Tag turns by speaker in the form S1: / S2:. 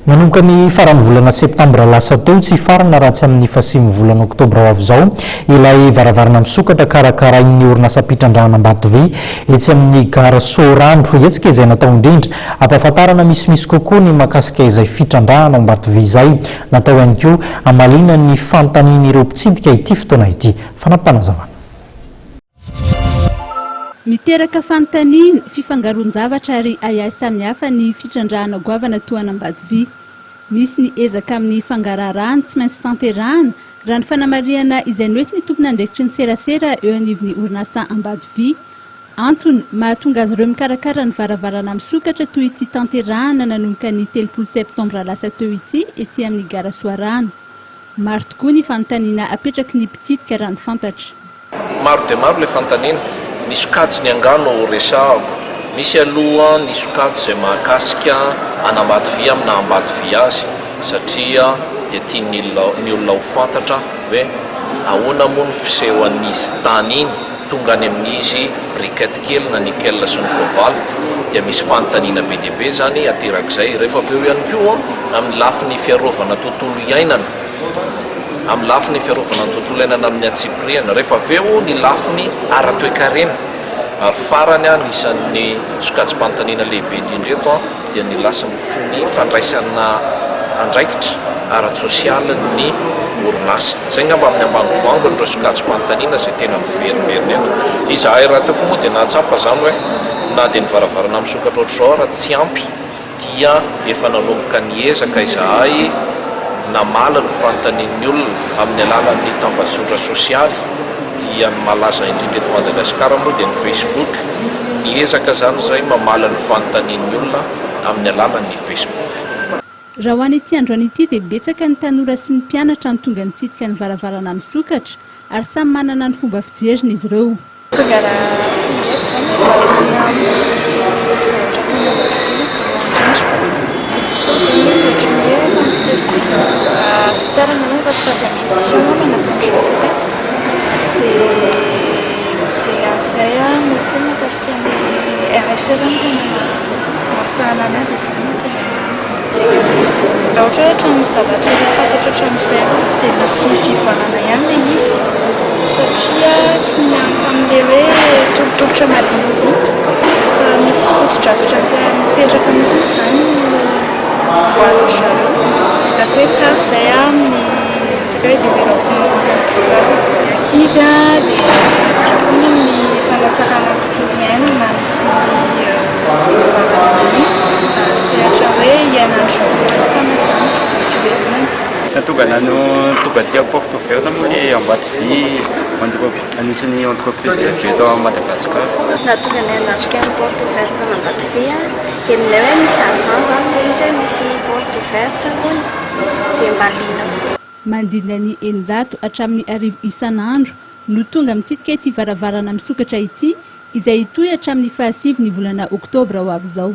S1: Nanomboka ny faran'ny volana septambra lasa teo, tsy hifarana raha tsy amin'ny fahasivin'ny volana oktobra ho avy izao, ilay varavarana misokatra karakarain'ny orinasam-pitrandrahana Ambatovy etsy amin'ny gara Soarano. Hetsika izay natao indrindra hampahafantarana misimisy kokoa ny mahakasika izay fitrandrahana ao Ambatovy izay. Natao ihany koa hamaliana ny fanontanian'ireo mpitsidika ity fotoana ity. Fanampim-panazavana.
S2: Miteraka fanontaniana, fifangaroan-javatra ary ahiahy samihafa ny fitrandrahana goavana toa an'Ambatovy. Misy ny ezaka amin'ny fangaraharahana tsy maintsy tanterahana, raha ny fanamarihana izay noentin'ny tompon'andraikitry ny serasera eo anivon'ny orinasa Ambatovy. Antony, mahatonga azy ireo mikarakara ny varavarana misokatra toy ity tanterahana nanomboka ny 30 septambra lasa teo ity ety amin'ny gara Soarano. Maro tokoa ny fanontaniana apetraky ny mpitsidika raha ny fantatra.
S3: Maro dia maro ilay fanontaniana. Ny sokajiny angaha no resahako. Misy aloha ny sokajy izay mahakasika an'Ambatovy amin'ny naha Ambatovy azy satria dia tian'ny ny olona ho fantatra hoe ahoana moa ny fisehoan'izy tany iny tonga any amin'izy briquette kely na nickel sy ny cobalt dia misy fanontaniana be dia be izany aterak'izay. Rehefa avy eo ihany koa amin'ny lafiny fiarovana tontolo iainana. Amin'ny lafiny fiarovana ny tontolo iainana amin'ny antsipiriany, rehefa avy eo ny lafiny ara-toekarena, ary farany anisan'ny sokajim-panontaniana lehibe indrindra eto dia ny lafiny fandraisana andraikitra ara-tsosialin'ny orinasa. Izay angamba amin'ny ambangovangony ireo sokajim-panontaniana izay tena miverimberina eto. Izahay rahateo koa moa dia nahatsapa izany hoe na dia ny varavarana misokatra ohatr'izao ara tsy ampy dia efa nanomboka niezaka izahay namaly ny fanontanian'ny olona amin'ny alalan'ny tambajotra sosialy, dia ny malaza indrindra eto Madagasikara moa dia ny Facebook, miezaka izany izahay mamaly ny fanontanian'ny olona amin'ny alalan'ny Facebook.
S2: Raha ho an'ity androany ity dia betsaka ny tanora sy ny mpianatra no tonga nitsidika ny varavarana misokatra ary samy manana ny fomba fijeriny izy ireo.
S4: Tonga raha tonga eto izany hoe variana amin'ny zavatra ataon'ny Ambatovy voalohany indrindra. Koa izay ilay izy ohatran'ny hoe efa misesisesy. Azoko tsara angamba fa troisième édition angamba nataon-dry zareo teto. Dia mijery an'izay aho no koa mahakasika ny RSE izany tena mahasahana an'ahy dia izay no mahatonga an'ahy mijery an'azy. Raha ohatra hoe hatramin'ny zavatra efa fantatro hatramin'izay aloha dia misy fivoarana ihany ilay izy satria tsy mianka amin'ilay hoe tolotolotra madinidinika fa misy fotodrafitrasa mipetraka mihitsy izany no amboarin-dry zareo. Hitako hoe tsara izay amin'ny resaka hoe développement durable. Ny ankizy dia tongava koa ny amin'ny fanatsarana ny tontolo iainana sy ny fivoaran'ny sehatra hoe iainandry manokana izany ny fivelomana.
S5: Nahatonga anah no tonga aty amin'ny porte ouverte moa le Ambatovy anisan'ny entreprise lehibe eto Madagascar.
S6: Nahatonga anay hanatrika ny porte ouverte an'Ambatovy henonay hoe misy an'izany izany ilay izy hoe misy porte ouverte hono dia mba liana koa.
S2: Manodidina ny 600 hatramin'ny 1000 isan'andro no tonga mitsidika ity varavarana misokatra ity izay hitohy hatramin'ny fahasivy ny volana oktobra ho avy izao.